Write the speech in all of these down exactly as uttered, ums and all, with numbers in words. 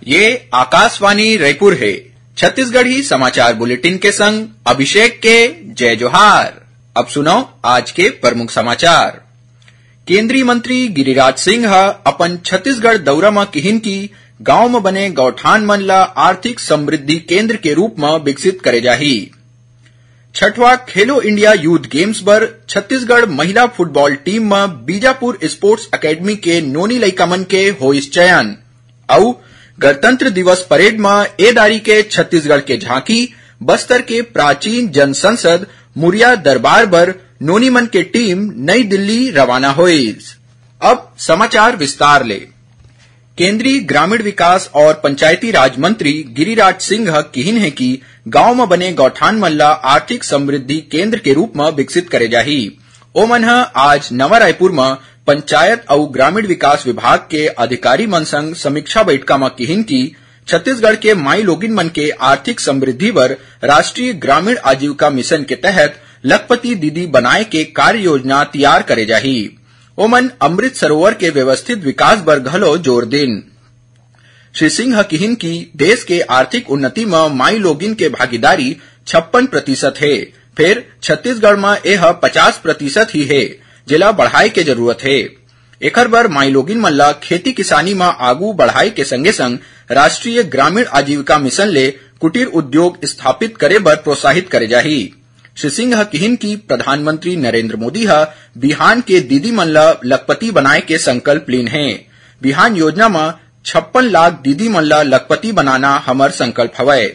ये आकाशवाणी रायपुर हे। छत्तीसगढ़ी समाचार बुलेटिन के संग अभिषेक के जय जोहार। अब सुनव आज के प्रमुख समाचार। केंद्रीय मंत्री गिरिराज सिंह ह अपन छत्तीसगढ़ दौरा म किहिन कि गांव म बने गौठान मन ल आर्थिक समृद्धि केंद्र के रूप म विकसित करे जाही। छठवां खेलो इंडिया यूथ गेम्स बर छत्तीसगढ़ महिला फुटबॉल टीम म बीजापुर स्पोर्ट्स एकेडमी के नोनी लइका मन के होइस चयन। अउ गणतंत्र दिवस परेड म ए दारी के छत्तीसगढ़ के झांकी, बस्तर के प्राचीन जनसंसद मुरिया दरबार बर नोनी मन के टीम नई दिल्ली रवाना होइस। अब समाचार विस्तार ले। केंद्रीय ग्रामीण विकास और पंचायती राज मंत्री गिरिराज सिंह ह किहिन हे कि गांव म बने गौठान मन ल आर्थिक समृद्धि केंद्र के रूप म विकसित करे जाही। ओमन ह आज नवा रायपुर म पंचायत अउ ग्रामीण विकास विभाग के अधिकारी मन संग समीक्षा बैठका म किहिन कि छत्तीसगढ़ के माई लोगिन मन के आर्थिक समृद्धि बर राष्ट्रीय ग्रामीण आजीविका मिशन के तहत लखपति दीदी बनाए के कार्य योजना तैयार करे जाही। ओमन अमृत सरोवर के व्यवस्थित विकास बर घलो जोर दिन। श्री सिंह ह किहिन कि देश के आर्थिक उन्नति म माई लोगिन के भागीदारी छप्पन प्रतिशत हे, फेर छत्तीसगढ़ म एह पचास प्रतिशत ही हे, जेला बढ़ाए के जरूरत हे। एखर बर माई लोगिन मन ल खेती किसानी म आगू बढ़ाए के संगे संग राष्ट्रीय ग्रामीण आजीविका मिशन ले कुटीर उद्योग स्थापित करे बर प्रोत्साहित करे जाही। श्री सिंह ह किहिन कि प्रधानमंत्री नरेंद्र मोदी ह बिहान के दीदी मन ल लखपति बनाए के संकल्प लीन हे। बिहान योजना म छप्पन लाख दीदी मन ल लखपति बनाना हमर संकल्प हवय।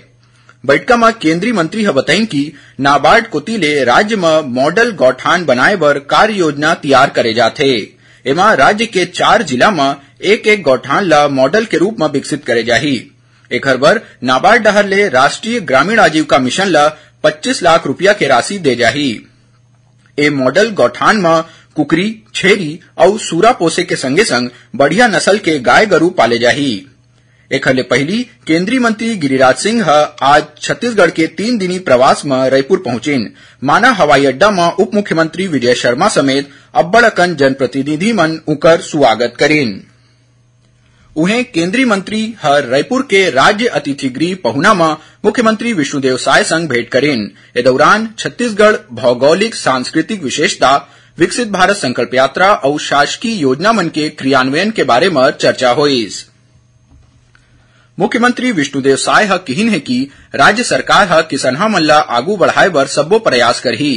बैठका म केंद्रीय मंत्री ह बताइन कि नाबार्ड कोति ले राज्य म मॉडल गौठान बनाए बर कार्य योजना तैयार करे जाथे। एमा राज्य के चार जिला म एक-एक गौठान ल मॉडल के रूप म विकसित करे जाही। एखर बर नाबार्ड डहर ले राष्ट्रीय ग्रामीण आजीविका मिशन ल पच्चीस लाख रुपया के राशि दे जाही। ए मॉडल गौठान म कुकरी, छेरी अउ सूरा पोसे के संगे संग बढ़िया नसल के गाय गरू पाले जाही। एखर ले पहिली केंद्रीय मंत्री गिरिराज सिंह ह आज छत्तीसगढ़ के तीन दिनी प्रवास म रायपुर पहुंचिन। माना हवाई अड्डा म उप मुख्यमंत्री विजय शर्मा समेत अब्बड़ अकन जनप्रतिनिधि मन उंकर सुवागत करिन। उहें, केंद्रीय मंत्री ह रायपुर के राज्य अतिथि गृह पहुना म मुख्यमंत्री विष्णुदेव साय संग भेंट करिन। ए दौरान छत्तीसगढ़ भौगोलिक सांस्कृतिक विशेषता, विकसित भारत संकल्प यात्रा अउ शासकीय योजना मन के क्रियान्वयन के बारे म चर्चा होइस। मुख्यमंत्री विष्णुदेव साय ह किहिन हे कि राज्य सरकार ह किसनहा मन ल आगू बढ़ाए बर सब्बो प्रयास करही।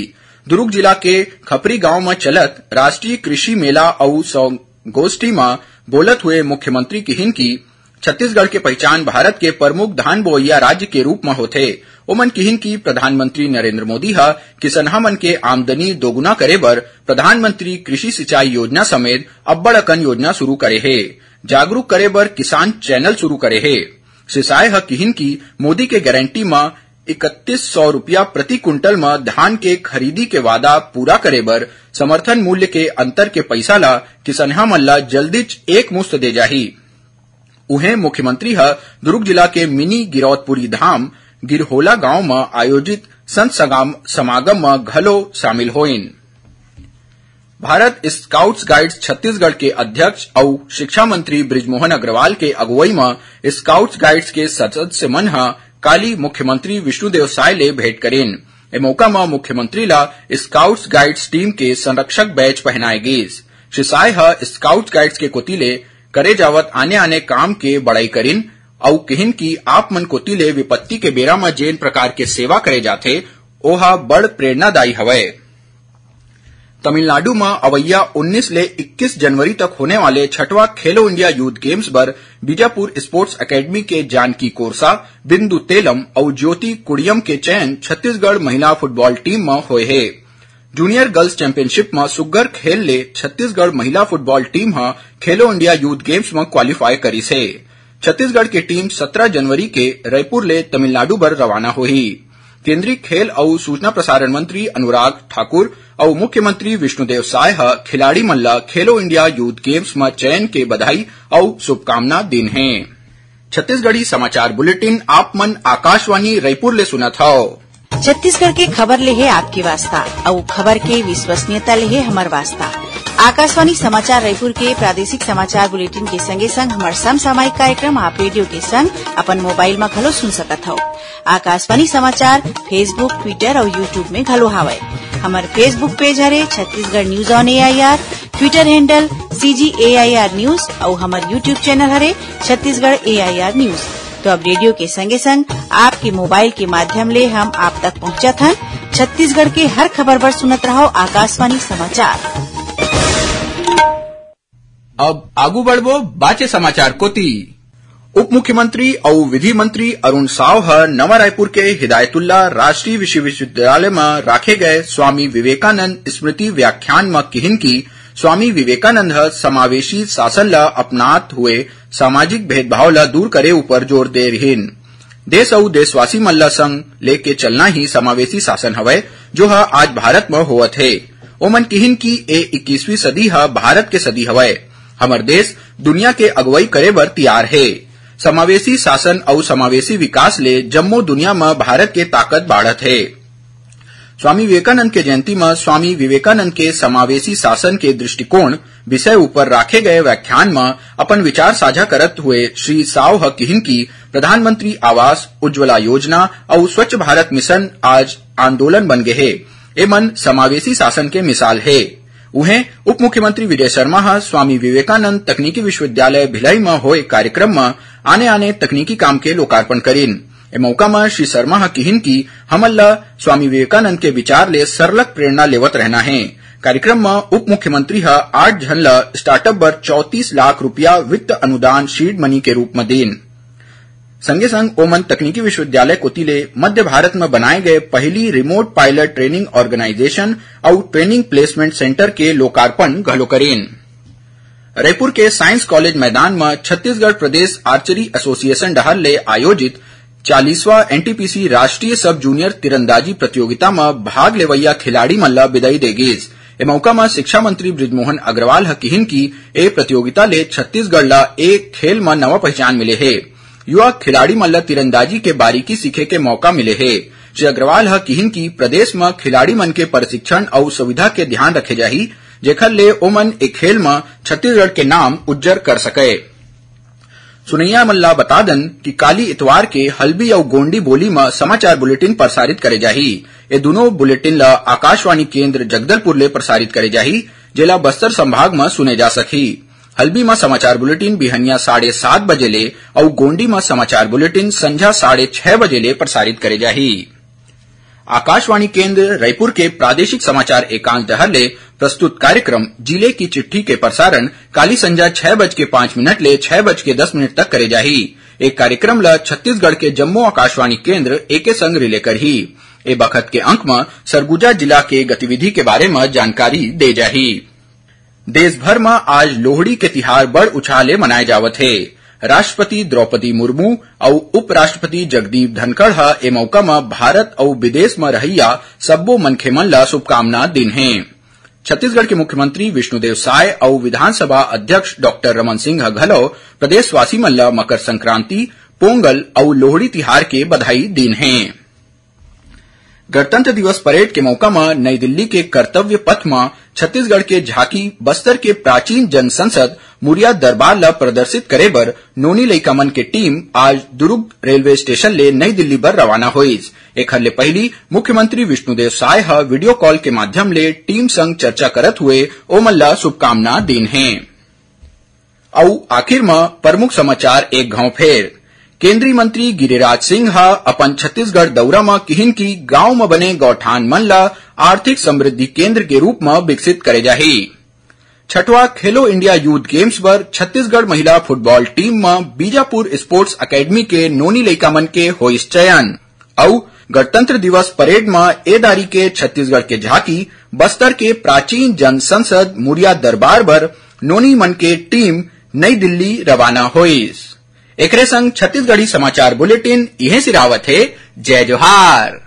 दुरूग जिला के खपरी गांव म चलत राष्ट्रीय कृषि मेला अउ संगोष्ठी म बोलत हुए मुख्यमंत्री किहिन कि छत्तीसगढ़ के पहिचान भारत के प्रमुख धान बोवइया राज्य के रूप म होथे। ओमन किहिन कि प्रधानमंत्री नरेंद्र मोदी ह किसनहा मन के आमदनी दोगुना करे बर प्रधानमंत्री कृषि सिंचाई योजना समेत अब्बड़ अकन योजना शुरू करे हे। जागरूक करे बर किसान चैनल शुरू करे हे। श्री साय ह किहिन कि मोदी के गारंटी म इकतीस सौ रुपया प्रति कुंटल म धान के खरीदी के वादा पूरा करे बर समर्थन मूल्य के अंतर के पइसा ल किसनहा मन ल जल्दीच एक मुश्त दे जाही। उहें, मुख्यमंत्री ह दुरूग जिला के मिनी गिरौदपुरी धाम गिरहोला गांव म आयोजित संत सगाम-, समागम म घलो शामिल होइन। भारत स्काउट्स गाइड्स छत्तीसगढ़ के अध्यक्ष अउ शिक्षा मंत्री बृजमोहन अग्रवाल के अगुवई म स्काउट्स गाइड्स के सदस्य मन ह काली मुख्यमंत्री विष्णुदेव साय ले भेंट करिन। ए मौका म मुख्यमंत्री ल स्काउट्स गाइड्स टीम के संरक्षक बैच पहनाए गीस। श्री साय ह स्काउट्स गाइड्स के कोति ले करे जावत आने-आने काम के बड़ाई करिन अउ किहिन कि आप मन कोति ले विपत्ति के बेरा म जेन प्रकार के सेवा करे जाथे, ओहा बड़ प्रेरणादायी हवय। तमिलनाडु म अवइया उन्नीस ले इक्कीस जनवरी तक होने वाले छठवां खेलो इंडिया यूथ गेम्स बर बीजापुर स्पोर्ट्स एकेडमी के जानकी कोरसा, बिंदु तेलम अउ ज्योति कुड़ियम के चयन छत्तीसगढ़ महिला फुटबॉल टीम म होए हे। जूनियर गर्ल्स चैंपियनशिप म सुग्घर खेल ले छत्तीसगढ़ महिला फुटबॉल टीम ह खेलो इंडिया यूथ गेम्स म क्वालीफाई करिस हे। छत्तीसगढ़ के टीम सत्रह जनवरी के रायपुर ले तमिलनाडु बर रवाना होही। केंद्रीय खेल अउ सूचना प्रसारण मंत्री अनुराग ठाकुर अउ मुख्यमंत्री विष्णुदेव साय ह खिलाड़ी मन ल खेलो इंडिया यूथ गेम्स म चयन के बधाई अउ शुभकामना दिन हे। छत्तीसगढ़ी समाचार बुलेटिन आप मन आकाशवाणी रायपुर ले सुनत हव। छत्तीसगढ़ के खबर ले हे आपके वास्ता, अउ खबर के विश्वसनीयता ले हे हमर वास्ता। आकाशवाणी समाचार रायपुर के प्रादेशिक समाचार बुलेटिन के संगे संग हमर समसामयिक कार्यक्रम आप रेडियो के संग अपन मोबाइल म घलो सुन सकत हव। आकाशवाणी समाचार Facebook, Twitter अउ YouTube में घलो हावय। हमर Facebook पेज हरे Chhattisgarh news on AIR, Twitter handle CG AIR news अउ हमर YouTube चैनल हरे छत्तीसगढ़ एआईआर न्यूज। तो अब रेडियो के संगे संग आपके मोबाइल के माध्यम ले हम आप तक पहुंचत हन। छत्तीसगढ़ के हर खबर बर सुनत रहव आकाशवाणी समाचार। अब आगू बढ़बो बाचे समाचार कोती। उप मुख्यमंत्री अउ विधि मंत्री अरुण साव ह नवा रायपुर के हिदायतुल्ला राष्ट्रीय विश्वविद्यालय म राखे गए स्वामी विवेकानंद स्मृति व्याख्यान म किहिन कि स्वामी विवेकानंद ह समावेशी शासन ल अपनात हुए सामाजिक भेदभाव ल दूर करे ऊपर जोर दे रिहिन। देश अउ देशवासी मन ल संग लेके चलना ही समावेशी शासन हवय, जो ह आज भारत म होवत हे। ओमन किहिन कि ए इक्कीसवीं सदी ह भारत के सदी हवय। हमर देश दुनिया के अगुवई करे बर तियार हे। समावेशी शासन अउ समावेशी विकास ले जम्मो दुनिया म भारत के ताकत बाढ़त हे। स्वामी विवेकानंद के जयंती म स्वामी विवेकानंद के समावेशी शासन के दृष्टिकोण विषय ऊपर राखे गए व्याख्यान म अपन विचार साझा करत हुए श्री साव ह किहिन कि प्रधानमंत्री आवास, उज्ज्वला योजना अउ स्वच्छ भारत मिशन आज आंदोलन बन गे हे। एमन समावेशी शासन के मिसाल हे। उहें, उप मुख्यमंत्री विजय शर्मा ह स्वामी विवेकानंद तकनीकी विश्वविद्यालय भिलाई म होए कार्यक्रम म आने-आने तकनीकी काम के लोकार्पण करिन। ए मौका म श्री शर्मा ह किहिन कि हमन ल स्वामी विवेकानंद के विचार ले सरलग प्रेरणा लेवत रहना हे। कार्यक्रम म उप मुख्यमंत्री ह आठ झन ल स्टार्टअप बर चौंतीस लाख रुपया वित्त अनुदान सीड मनी के रूप म दीन। संगे संग ओमन तकनीकी विश्वविद्यालय कोति ले मध्य भारत म बनाए गए पहिली रिमोट पायलट ट्रेनिंग ऑर्गेनाइजेशन अउ ट्रेनिंग प्लेसमेंट सेंटर के लोकार्पण घलो करिन। रायपुर के साइंस कॉलेज मैदान म छत्तीसगढ़ प्रदेश आर्चरी एसोसिएशन डहार ले आयोजित चालीसवां एनटीपीसी राष्ट्रीय सब जूनियर तीरंदाजी प्रतियोगिता म भाग लेवइया खिलाड़ी मन ल बिदाई दे गिस। ए मौका म शिक्षा मंत्री बृजमोहन अग्रवाल ह किहिन कि ए प्रतियोगिता ले छत्तीसगढ़ ल ए खेल म नवा पहचान मिले हे। युवा खिलाड़ी मन ल तीरंदाजी के बारीकी सीखे के मौका मिले हे। श्री अग्रवाल ह किहिन कि प्रदेश म खिलाड़ी मन के प्रशिक्षण अउ सुविधा के ध्यान रखे जाही, जेखर ले ओमन ए खेल म छत्तीसगढ़ के नाम उज्जर कर सकय। सुनइया मन ला बता दन कि काली इतवार के हल्बी अउ गोंडी बोली म समाचार बुलेटिन प्रसारित करे जाही। ए दुनों बुलेटिन ला आकाशवाणी केंद्र जगदलपुर ले प्रसारित करे जाही, जेला बस्तर संभाग म सुने जा सकही। हल्बी म समाचार बुलेटिन बिहनिया साढ़े सात बजे ले अउ गोंडी म समाचार बुलेटिन संझा साढ़े छह बजे ले प्रसारित करे जाही। आकाशवाणी केंद्र रायपुर के प्रादेशिक समाचार एकांश डहर ले प्रस्तुत कार्यक्रम जिले की चिट्ठी के प्रसारण काली संझा छह बज के पाँच मिनट ले छह बज के दस मिनट तक करे जाही। ए कार्यक्रम ल छत्तीसगढ़ के जम्मो आकाशवाणी केंद्र एके संग रिले करही। ए बखत के अंक म सरगुजा जिला के गतिविधि के बारे म जानकारी दे जाही। देश भर म आज लोहड़ी के तिहार बड़ उछाह ले मनाए जावत हे। राष्ट्रपति द्रौपदी मुर्मू अउ उपराष्ट्रपति जगदीप धनखड़ ह ए मौका म भारत अउ विदेश म रहइया सब्बो मनखे मन ल शुभकामना दीन हे। छत्तीसगढ़ के मुख्यमंत्री विष्णुदेव साय अउ विधानसभा अध्यक्ष डॉक्टर रमन सिंह ह घलो प्रदेशवासी मन ल मकर संक्रांति, पोंगल अउ लोहड़ी तिहार के बधाई दीन हे। गणतंत्र दिवस परेड के मौका म नई दिल्ली के कर्तव्य पथ म छत्तीसगढ़ के झांकी बस्तर के प्राचीन जनसंसद मुरिया दरबार ल प्रदर्शित करे बर नोनी लइका मन के टीम आज दुर्ग रेलवे स्टेशन ले नई दिल्ली बर रवाना होइस। एखर ले पहिली मुख्यमंत्री विष्णुदेव साय ह वीडियो कॉल के माध्यम ले टीम संग चर्चा करत हुए ओमन ल शुभकामना दीन हे। अउ आखिर म प्रमुख समाचार एक घांव फेर। केंद्रीय मंत्री गिरिराज सिंह ह अपन छत्तीसगढ़ दौरा म किहिन कि गांव म बने गौठान मन ल आर्थिक समृद्धि केंद्र के रूप म विकसित करे जाही। छठवां खेलो इंडिया यूथ गेम्स बर छत्तीसगढ़ महिला फुटबॉल टीम म बीजापुर स्पोर्ट्स एकेडमी के नोनी लइका मन के होइस चयन। अउ गणतंत्र दिवस परेड म ए दारी के छत्तीसगढ़ के झांकी बस्तर के प्राचीन जनसंसद मुरिया दरबार बर नोनी मन के टीम नई दिल्ली रवाना होइस। एकरे संग छत्तीसगढ़ी समाचार बुलेटिन इहें सिरावत हे। जय जोहार।